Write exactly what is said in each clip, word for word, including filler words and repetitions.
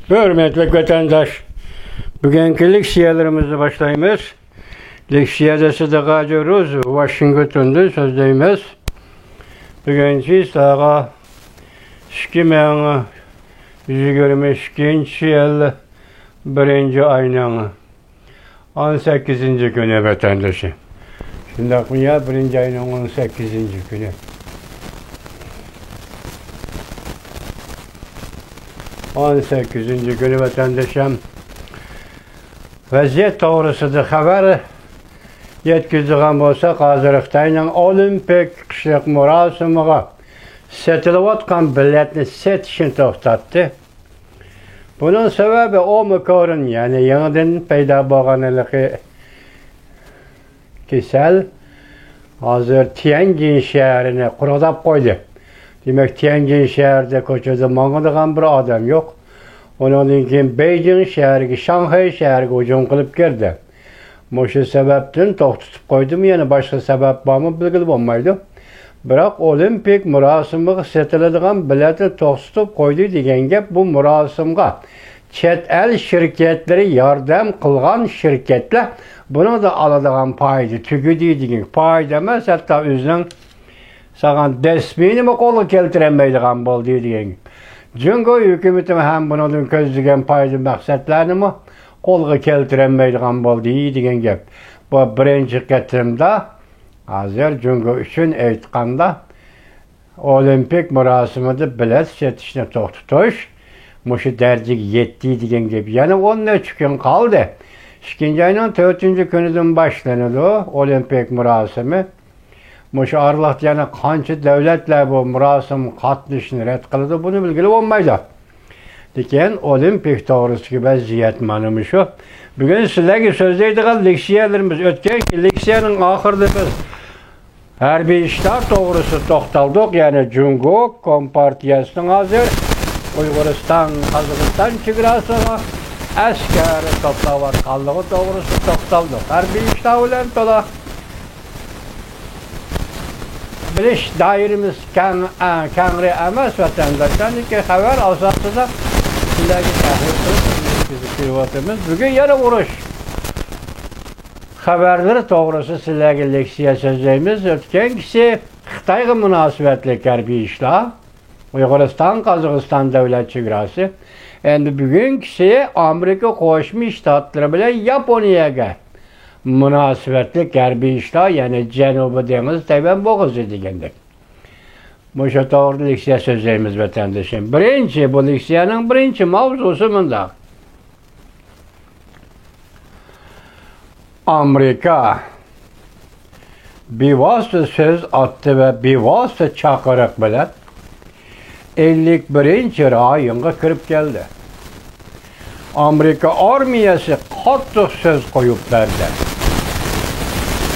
ھۆرمەتلىك ۋەتەنداش، بۈگۈنكى لېكسىيەلىرىمىزنى باشلايمىز. لېكسىيەدە سىدىق ھاجى روز ۋاشىنگتوندىن سۆزلەيمىز. بۈگۈنكى ساغا ئىككى مىڭ يىگىرمە ئىككىنچى يىل بىرىنچى ئاينىڭ ئون سەككىزىنچى كۈنى ۋەتەندىشىم. شۇنداقمۇ يا؟ بىرىنچى ئاينىڭ ئون سەككىزىنچى كۈنى. ئون سەككىزىنچى كۈنى ۋەتەندىشىم. ۋەزىيەت توغرىسىدا خەۋەر يەتكۈزىدىغان بولساق، ھازىر خىتاينىڭ ئولىمپىك قىشلىق مۇراسىمىغا سېتىلىۋاتقان بېلەتنى سېتىشنى توختاتتى. بۇنىڭ سەۋەبى ئومىكرون، يەنى يېڭىدىن پەيدا بولغان ھېلىقى كېسەل ھازىر تيەنجىن شەھىرىنى قۇرغۇداپ قويدى. دېمەك، تيەنجىن شەھىرىدە كوچىدا ماڭىدىغان بىر ئادەم يوق. ئۇنىڭدىن كېيىن بېيجىڭ شەھىرىگە، شاڭخەي شەھىرىگە ھۇجۇم قىلىپ كىردى. مۇشۇ سەۋەبتىن توختىتىپ قويدىمۇ، يەنە باشقا سەۋەب بارمۇ، بىلگىلى بولمايدۇ. بىراق ئولىمپىك مۇراسىمىغا سېتىلىدىغان بېلەتنى توختىتىپ قويدى دېگەن گەپ، بۇ مۇراسىمغا چەت ئەل شىركەتلىرى ياردەم قىلغان شىركەتلەر بۇنىڭدىن ئالىدىغان پايدا تۈگىدى دېگەن، پايدا ئەمەس، ھەتتا ئۆزىنىڭ سالغان دەسمىنىمۇ قولغا كەلتۈرەلمەيدىغان بولدى دېگەن گەپ. جۇڭگو ھۆكۈمىتىمۇ ھەم بۇنىڭدىن كۆزلىگەن پايدا مەقسەتلەرنىمۇ قولغا كەلتۈرەلمەيدىغان بولدى دېگەن گەپ. بۇ بىرىنچى قېتىمدا، ھازىر جۇڭگو ئۈچۈن ئېيتقاندا، ئولىمپىك مۇراسىمىدا بېلەت سېتىشنى توختىتىش مۇشۇ دەرىجىگە يەتتى دېگەن گەپ. يەنە ئون نەچچە كۈن قالدى. ئىككىنچى ئاينىڭ تۆتىنچى كۈنىدىن باشلىنىدۇ ئولىمپىك مۇراسىمى. مۇشۇ ئارىلىقتا يەنە قانچە دۆلەتلەر بۇ مۇراسىمغا قاتنىشىشنى رەت قىلىدۇ، بۇنى بىلگىلى بولمايدۇ. لېكىن ئولىمپىك توغرىسىدىكى ۋەزىيەت مانا مۇشۇ. بۈگۈن سىلەرگە سۆزلەيدىغان لېكسىيەلىرىمىز، ئۆتكەنكى لېكسىيەنىڭ ئاخىرىدا بىز ھەربىي ئىشلار توغرىسىدا توختالدۇق، يەنى جۇڭگو كومپارتىيەسىنىڭ ھازىر ئۇيغۇرىستان، قازاقىستان چېگراسىغا ئەسكەر توپلاۋاتقانلىقى توغرىسىدا توختالدۇق. ھەربىي ئىشلار بىلەن تولا بىلىش دائىرىمىز كەڭ، ئە، كەڭرى ئەمەس، ۋەتەنداشلار، لېكىن خەۋەر ئاساسىدا سىلەرگە تەھلىل قىلىپ يەتكۈزۈپ بېرىۋاتىمىز. بۈگۈن يەنە ئۇرۇش خەۋەرلىرى توغرىسىدا سىلەرگە لېكسىيە سۆزلەيمىز. ئۆتكەنكىسى خىتايغا مۇناسىۋەتلىك ھەربىي ئىشلار، ئۇيغۇرىستان، قازاقىستان دۆلەت چېگراسى. ئەمدى بۈگۈنكىسى ئامېرىكا قوشما شتاتلىرى بىلەن ياپونىيەگە مۇناسىۋەتلىك ھەربىي ئىشلار، يەنى جەنۇبىي دېڭىز، تەيۋەن بوغۇزى دېگەندەك. مۇشۇ توغرىدا لېكسىيە سۆزلەيمىز، ۋەتەندىشىم. بىرىنچى، بۇ لېكسىيەنىڭ بىرىنچى ماۋزۇسى مۇنداق. ئامېرىكا بىۋاسىتە سۆز ئاتتى ۋە بىۋاسىتە چاقىرىق بىلەن ئەللىك بىرىنچى رايونغا كىرىپ كەلدى. ئامېرىكا ئارمىيەسى قاتتىق سۆز قويۇپ بەردى.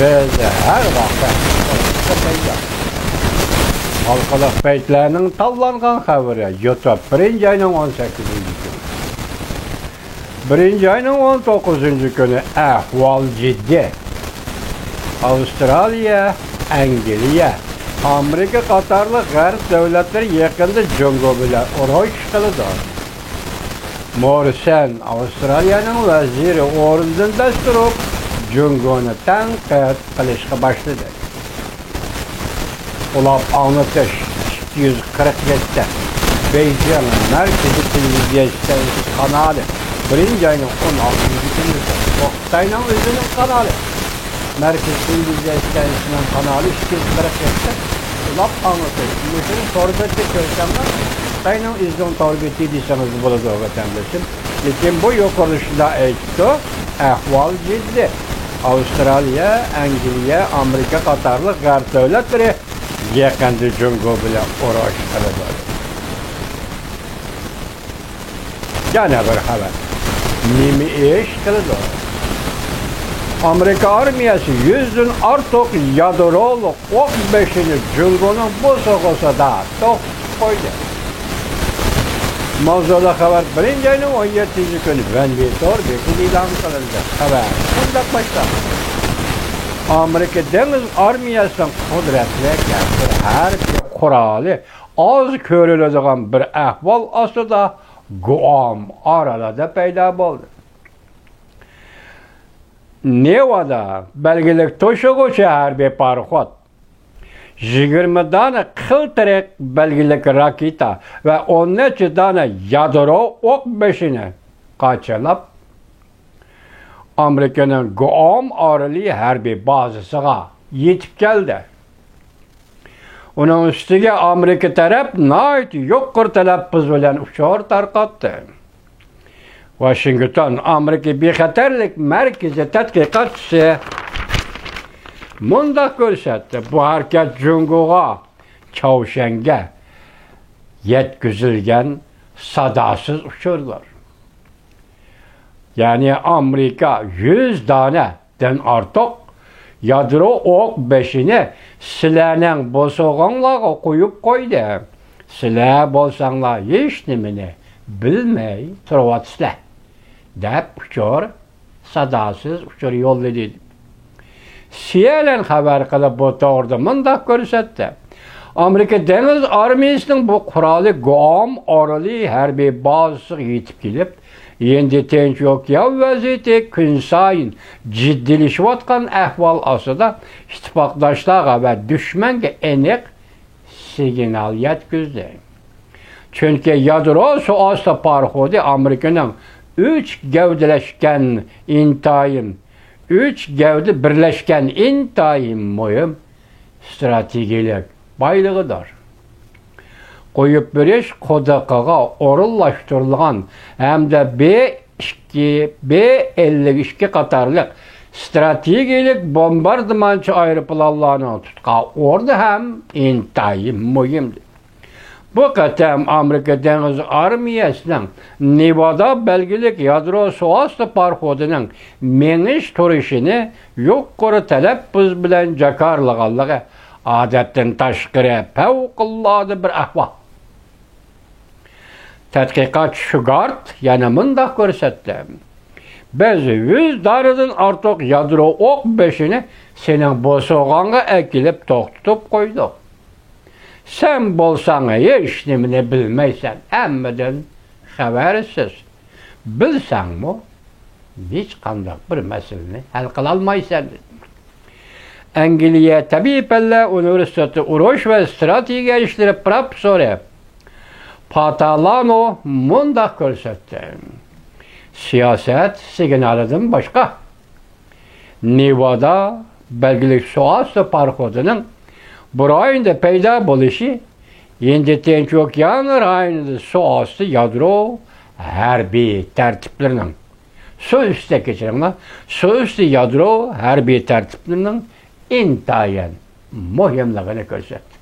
بىز ھەر ۋاقىت تەييار. ھالقىلىق بەيتلەرنىڭ تاللانغان خەۋىرى، يۇتۇب، بىرىنچى ئاينىڭ ئون سەككىزىنچى كۈنى. بىرىنچى ئاينىڭ ئون توققۇزىنچى كۈنى ئەھۋال جىددىي. ئاۋسترالىيە، ئەنگلىيە، ئامېرىكا قاتارلىق غەرب دۆلەتلىرى يېقىندا جۇڭگو بىلەن ئۇرۇش قىلىدۇ. موررىسەن، ئاۋسترالىيەنىڭ ۋەزىرى ئورنىدىن دەس تۇرۇپ، جۇڭگونى تەنقىد قىلىشقا باشلىدى. ئۇلاپ ئاڭلىتىش ئىككى يۈز قىرىق يەتتە، بېيجىڭ مەركىزىي تېلېۋىزىيە ئىستانسىسى قانالى، بىرىنچى ئاينىڭ ئون ئالتىنچى كۈنى، بۇ خىتاينىڭ ئۆزىنىڭ قانالى. مەركىزىي تېلېۋىزىيە ئىستانسىسىنىڭ قانالى ئىككى يۈز قىرىق يەتتە، ئۇلاپ ئاڭلىتىش. مۇشۇنى تور بېتىدە كۆرسەڭلار، خىتاينىڭ ئۆزىنىڭ تور بېتى دېسىڭىز بولىدۇ، ۋەتەندىشىم. لېكىن بۇ يۇقىرىدا شۇنداق ئېيتىپتۇ، ئەھۋال جىددىي. ئاۋسترالىيە، ئەنگلىيە، ئامېرىكا قاتارلىق غەرب دۆلەتلىرى يېقىندا جۇڭگو بىلەن ئۇرۇش قىلىدۇ. يەنە بىر خەۋەر. نېمە ئىش قىلىدۇ؟ ئامېرىكا ئارمىيەسى يۈزدىن ئارتۇق يادرولۇق ئوق بېشىنى جۇڭگونىڭ بوسۇغىسىدا توختىتىپ قويدى. ماۋزۇلۇق خەۋەر بىرىنچى ئاينىڭ ئون يەتتىنچى كۈنى ۋەنبى تور بېتىدە ئېلان قىلىندى. خەۋەر مۇنداق باشلانغان. ئامېرىكا دېڭىز ئارمىيەسىنىڭ قۇدرەتلىك ھەربىي قورالى ئاز كۆرۈلىدىغان بىر ئەھۋال ئاستىدا گۇئام ئارىلىدا پەيدا بولدى. نېۋادا بەلگىلىك توشۇغۇچى ھەربىي پاراخوت، يىگىرمە دانە قىلتىرىق بەلگىلىك راكېتا ۋە ئون نەچچە دانە يادرو ئوق بېشىنى قاچىلاپ، ئامېرىكىنىڭ گۇئام ئارىلى ھەربىي بازىسىغا يېتىپ كەلدى. ئۇنىڭ ئۈستىگە ئامېرىكا تەرەپ ناھايىتى يۇقىرى تەلەپپۇز بىلەن ئۇچۇر تارقاتتى. ۋاشىنگتون ئامېرىكا بىخەتەرلىك مەركىزى تەتقىقاتچىسى مۇنداق كۆرسەتتى: بۇ ھەرىكەت جۇڭگوغا، چاۋشيەنگە يەتكۈزۈلگەن ساداسىز ئۇچۇرلار. يەنى ئامېرىكا يۈز دانە دىن ئارتۇق يادرو ئوق بېشىنى سىلەرنىڭ بوسۇغاڭلارغا قويۇپ قويدى. سىلەر بولساڭلار ھېچنېمىنى بىلمەي تۇرۇۋاتىسىلەر، دەپ ئۇچۇر، ساداسىز ئۇچۇر يوللىدى. سىئېنئېن خەۋەر قىلىپ، بۇ توغرىدا مۇنداق كۆرسەتتى: ئامېرىكا دېڭىز ئارمىيىسىنىڭ بۇ قورالى گۇئام ئارىلى ھەربىي بازىسىغا يېتىپ كېلىپ، ھىندى تىنچ ئوكيان ۋەزىيىتى كۈنسايىن جىددىيلىشىۋاتقان ئەھۋال ئاستىدا، ئىتتىپاقداشلارغا ۋە دۈشمەنگە ئېنىق سىگنال يەتكۈزدى. چۈنكى يادرو سۇئاستى پاراخوتى ئامېرىكىنىڭ ئۈچ گەۋدىلەشكەن ئىنتايىن، ئۈچ گەۋدە بىرلەشكەن ئىنتايىن مۇھىم ستراتېگىيەلىك بايلىقىدۇر. قويۇپ بېرىش قودىقىغا ئورۇنلاشتۇرۇلغان ھەمدە بې ئىككى، بې ئەللىك ئىككى قاتارلىق ستراتېگىيەلىك بومباردىمانچى ئايروپىلانلارنىڭ تۇتقان ئورنى ھەم ئىنتايىن مۇھىمدۇر. بۇ قېتىم ئامېرىكا دېڭىز ئارمىيەسىنىڭ نېۋادا بەلگىلىك يادرو سۇئاستى پاراخوتىنىڭ مېڭىش تۇرۇشىنى يۇقىرى تەلەپپۇز بىلەن جاكارلىغانلىقى ئادەتتىن تاشقىرى پەۋقۇلئاددە بىر ئەھۋال. تەتقىقاتچى شۇگارت يەنە مۇنداق كۆرسەتتى: بىز يۈز دانىدىن ئارتۇق يادرو ئوق بېشىنى سېنىڭ بوسۇغاڭغا ئەكېلىپ توختىتىپ قويدۇق. سەن بولساڭ ھېچنېمىنى بىلمەيسەن، ھەممىدىن خەۋەرسىز. بىلسەڭمۇ، ھېچقانداق بىر مەسىلىنى ھەل قىلالمايسەن، دېدى. ئەنگلىيە تەبىئىي پەنلەر ئۇنىۋېرسىتېتى ئۇرۇش ۋە ستراتېگىيە ئىشلىرى پروفېسسورى پاتالانو مۇنداق كۆرسەتتى: سىياسەت سىگنالىدىن باشقا، نېۋادا بەلگىلىك سۇ ئاستى پاراخوتىنىڭ بۇ رايوندا پەيدا بولۇشى ھىندى تىنچ ئوكيان رايونىدا سۇ ئاستى يادرو ھەربىي تەرتىپلىرىنىڭ، سۇ ئۈستى، كەچۈرۈڭلار، سۇ ئۈستى يادرو ھەربىي تەرتىپلىرىنىڭ ئىنتايىن مۇھىملىقىنى كۆرسەتتى.